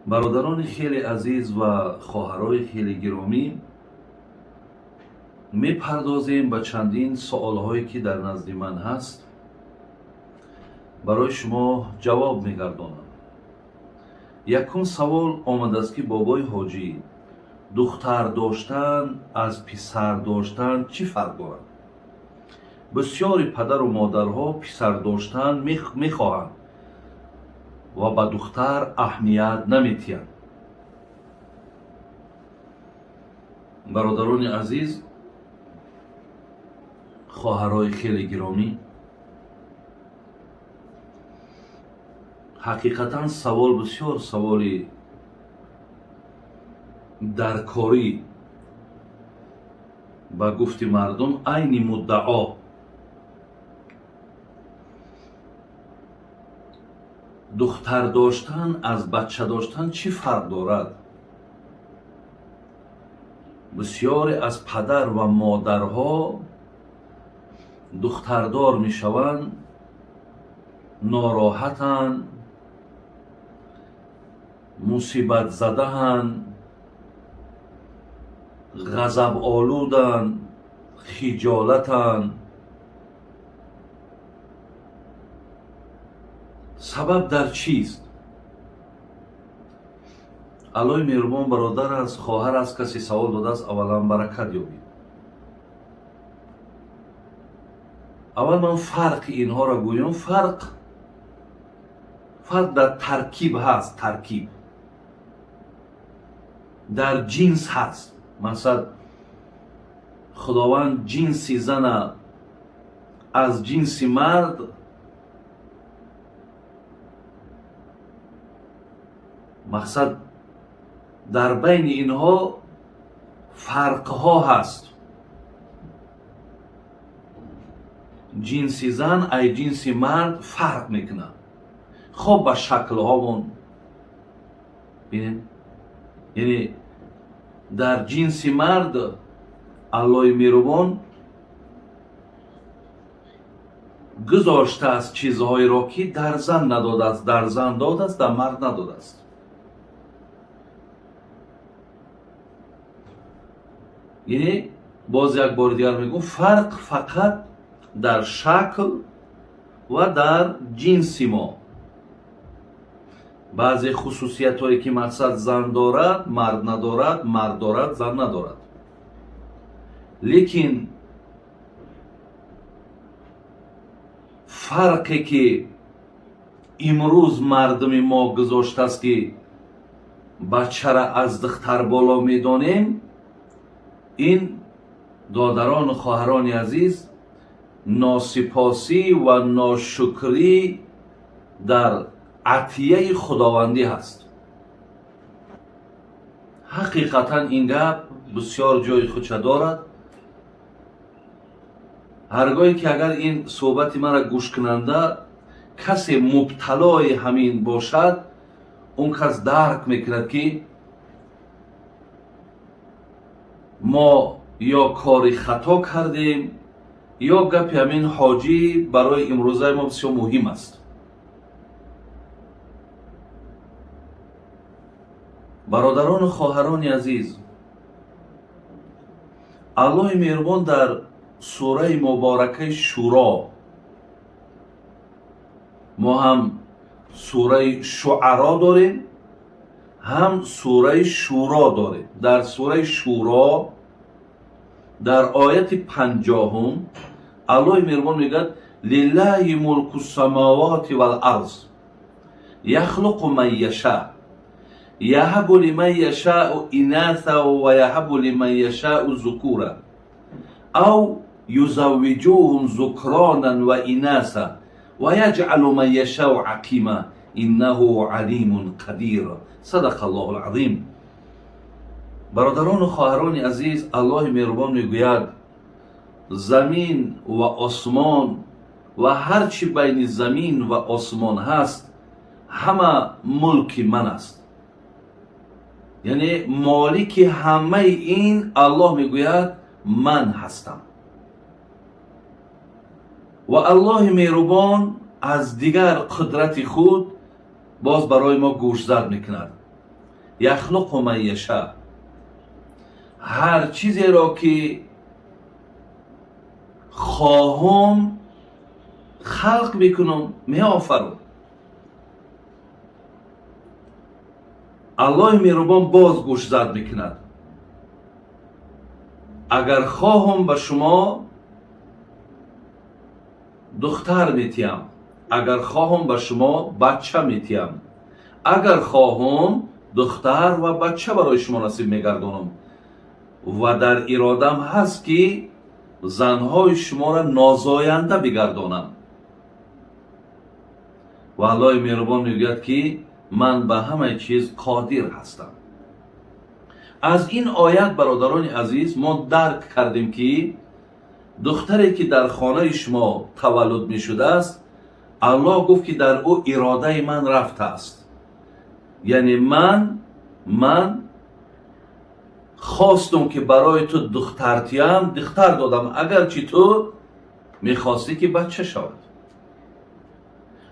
Бародарони хеле азиз ва хоҳарои хеле гиромӣ, мепардозем ба чандин суолҳое, ки дар назди ман ҳаст, барои шумо ҷавоб мегардонам. Якум савол омадааст, ки бобои ҳоҷӣ, духтар доштан аз писар доштан чӣ фарқ дорад? Бисёри падару модарҳо писар доштан мехоҳанд ва ба духтар аҳамият наметиҳанд. Бародарони азиз, хоҳарои хеле гиромӣ, ҳақиқатан савол бисёр саволи даркорӣ, ба гуфти мардум, айни муддао. Духтар доштан аз бача доштан чӣ фарқ дорад? Бисёре аз падар ва модарҳо духтардор мешаванд, нороҳатанд, мусибатзадаанд, ғазаболуданд, хиҷолатанд. Сабаб дар чист? Аллоҳи меҳрубон, бародар аст, хоҳар аст, касе савол додааст, аввалан баракат ёбид. Аввал ман фарқи инҳоро гӯям. Фарқ дар таркиб ҳаст, таркиб дар ҷинс ҳаст. Масалан, Худованд ҷинси зана аз ҷинси мард мақсад дар байни инҳо фарқҳо ҳаст. Ҷинси зан ай ҷинси мард фарқ мекунад, хоб ба шаклҳомон бинед. Яъне дар ҷинси мард Аллоҳи меҳрубон гузоштааст чизҳоеро, ки дар зан надодааст, дар зан додааст, дар мард надодааст. Яъне боз як бори дигар мегӯм, фарқ фақат дар шакл ва дар ҷинси мо. Баъзе хусусиятҳое, ки мақсад зан дорад, мард надорад, мард дорад, зан надорад. Лекин фарқе, ки имрӯз мардуми мо гузоштааст, ки бачара аз духтар боло медонем, ин, додарону хоҳарони азиз, носипосӣ ва ношукрӣ дар атияи худовандӣ ҳаст. Ҳақиқатан ин гап бисёр ҷои худша дорад. Ҳаргоҳе ки агар ин суҳбати маро гӯшкунанда касе мубталои ҳамин бошад, он кас дарк мекунад, ки мо ё кори хато кардем, ё гапи ҳамин ҳоҷӣ барои имрӯзаи мо бисёр муҳим аст. Бародарону хоҳарони азиз, Аллоҳи меҳрубон дар сураи муборакаи Шуро, мо ҳам сураи Шуаро дорем, ҳам сураи Шуро дорем, дар сураи Шуро дар ояти 50-ум Аллоҳи меҳрубон мегӯяд: «Лиллаҳи мулку самавати вал арз, яхлуқу ман яша, яҳабу лиман яшау инаса ва яҳабу лиман яшау зукура, ав юзаввиҷуҳум зукронан ва инаса, ва яҷъалу ман яшау ақима, иннаҳу алимун қадир». Садақа Аллоҳу алазим. Бародарону хоҳарони азиз, Аллоҳи меҳрубон мегӯяд: замин ва осмон ва ҳар чӣ байни замин ва осмон ҳаст, ҳама мулки ман аст. Яъне молики ҳамаи ин, Аллоҳ мегӯяд, ман ҳастам. Ва Аллоҳи меҳрубон аз дигар қудрати худ боз барои мо гӯшзад мекунад. Яхлуқу ман яша. Ҳар чизеро ки хоҳум, халқ мекунам, меофарам. Аллоҳи меҳрубон боз гӯшзад мекунад: агар хоҳам, ба шумо духтар метиҳам, агар хоҳам, ба шумо бача метиҳам, агар хоҳам, духтар ва бача барои шумо насиб мегардонам ва дар иродам ҳаст, ки занҳои шуморо нозоянда бигардонам. Ва Аллоҳи меҳрубон мегӯяд, ки ман ба ҳамаи чиз қодир ҳастам. Аз ин оят, бародарони азиз, мо дарк кардем, ки духтаре ки дар хонаи шумо таваллуд мешудааст, Аллоҳ гуфт, ки дар ӯ иродаи ман рафтааст, яъне ман хостум, ки барои ту духтар тиям, духтар додам, агарчи ту мехостӣ, ки бача шавад.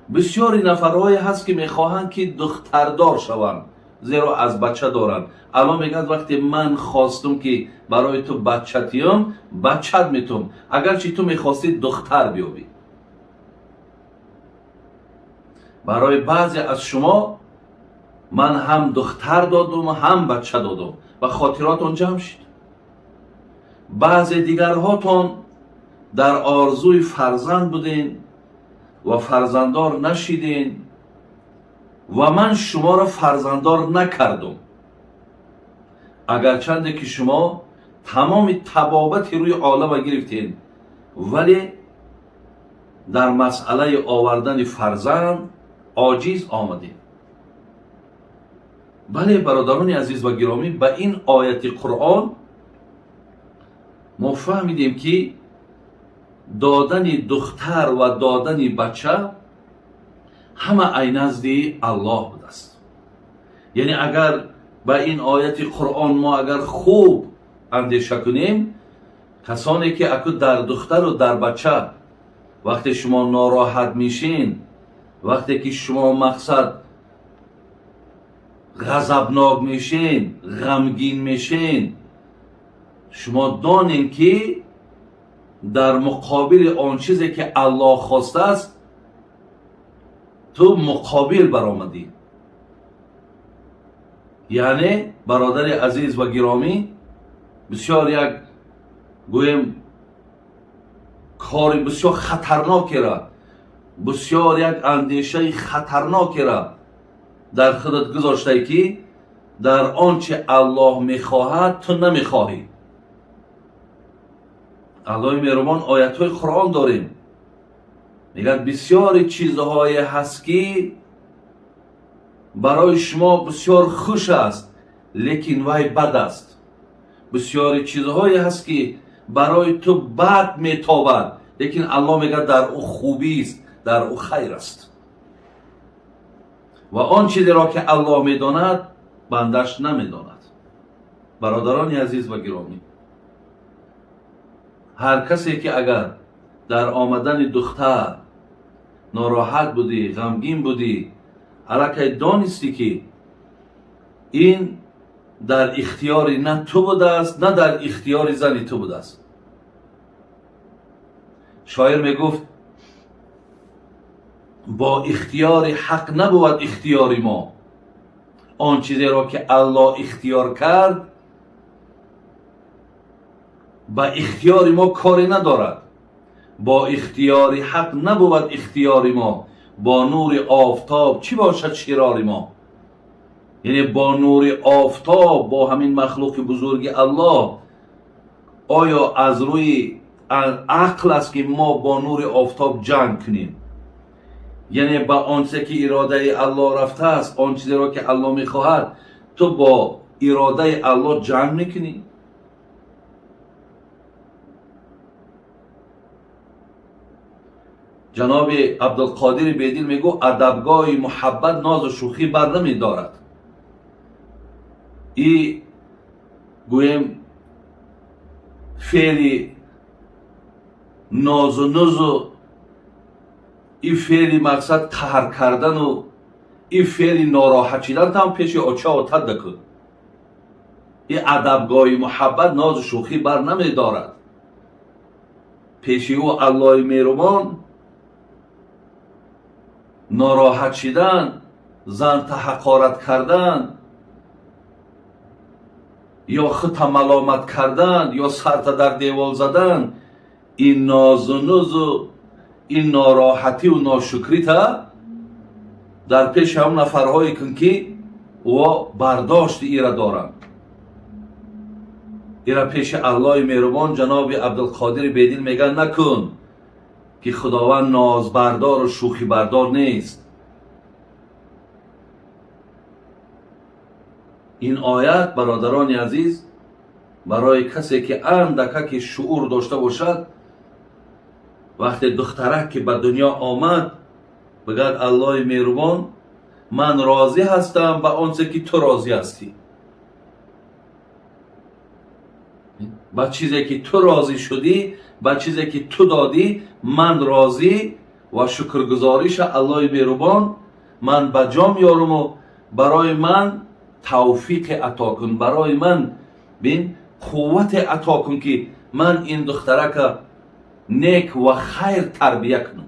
Бисёри нафарҳое ҳаст, ки мехоҳанд, ки духтардор шаванд, зеро аз бача доранд. Аллоҳ мегӯяд: вақте ман хостум, ки барои ту бача тиём, бачат метум, агарчи ту мехостӣ духтар биёбӣ. Барои баъзе аз шумо ман ҳам духтар додум, ҳам бача додум ва хотиротон ҷамъ шид. Баъзе дигарҳотон дар орзуи фарзанд буден ва фарзанддор нашиден ва ман шуморо фарзанддор накардум, агарчанде ки шумо тамоми табобати рӯи олама гирифтен, вале дар масъалаи овардани фарзанд оҷиз омадем. Бале, бародарони азиз ва гиромӣ, ба ин ояти Қуръон мо фаҳмидем, ки додани духтар ва додани бача ҳама ай назди Аллоҳ будааст. Яъне агар ба ин ояти Қуръон мо агар хуб андеша кунем, касоне ки аку дар духтару дар бача вақте шумо нороҳат мешин, вақте ки шумо мақсад ғазабнок мешин, ғамгин мешин, шумо донем, ки дар муқобили он чизе ки Аллоҳ хостааст, ту муқобил баромадӣ. Яъне, бародари азиз ва гиромӣ, бисёр як гӯем кори бисёр хатарнокера, бисёр як андешаи хатарнокера дар худат гузоштае, ки дар он чи Аллоҳ мехоҳад, ту намехоҳӣ. Аллоҳи меҳрубон, оятҳои Қуръон дорем, мегӯяд: бисёри чизҳое ҳаст, ки барои шумо бисёр хуш аст, лекин вай бад аст. Бисёри чизҳое ҳаст, ки барои ту бад метобад, лекин Аллоҳ мегӯяд, дар ӯ хубист, дар ӯ хайр аст. Ва он чизеро ки Аллоҳ медонад, бандаш намедонад. Бародарони азиз ва гиромӣ, ҳар касе ки агар дар омадани духтар нороҳат будӣ, ғамгин будӣ, аллакай донистӣ, ки ин дар ихтиёри на ту будааст, на дар ихтиёри зани ту будааст. Шоир мегуфт: бо ихтиёри ҳақ набувад ихтиёри мо, он чизеро ки Аллоҳ ихтиёр кард, ба ихтиёри мо коре надорад. Бо ихтиёри ҳақ набувад ихтиёри мо, бо нури офтоб чӣ бошад широри мо? Яъне бо нури офтоб, бо ҳамин махлуқи бузурги Аллоҳ, оё аз рӯи ақл аст, ки мо бо нури офтоб ҷанг кунем? Яъне ба он чизе ки иродаи Аллоҳ рафтааст, он чизеро ки Аллоҳ мехоҳад, ту бо иродаи Аллоҳ ҷанг мекунӣ. Ҷаноби Абдулқодири Бедил мегӯ: адабгоҳи муҳаббат нозу шӯхӣ бар намедорад. И гӯем, феъли нозу нузу, и феъли мақсад қаҳр кардану Ин феъли нороҳат шидантам пеши оча отат дакун. Ин адабгоҳи муҳаббат нозу шӯхӣ бар намедорад. Пеши ӯ, Аллоҳи меҳрубон, нороҳат шидан, занта ҳақорат кардан ё худта маломат кардан, ё сарта дар девол задан, ин нозу нузу, ин нороҳативу ношукрита дар пеши ҳамон нафарҳое кун, ки ӯ бардошти ира доранд. Ира пеши Аллоҳи меҳрубон, ҷаноби Абдулқодири Бедил мегӯяд, накун, ки Худованд нозбардору шӯхибардор нест. Ин оят, бародарони азиз, барои касе ки андакаки шуур дошта бошад, вақте духтарак ки ба дунё омад, бигӯяд: «Аллоҳи меҳрубон, ман розӣ ҳастам ба он чизе ки ту розӣ ҳастӣ, ба чизе ки ту розӣ шудӣ, ба чизе ки ту додӣ, ман розӣ ва шукргузориша, Аллоҳи меҳрубон, ман ба ҷо меёруму барои ман тавфиқе ато кун, барои ман бин қуввате ато кун, ки ман ин духтарака нек ва хайр тарбия кунам».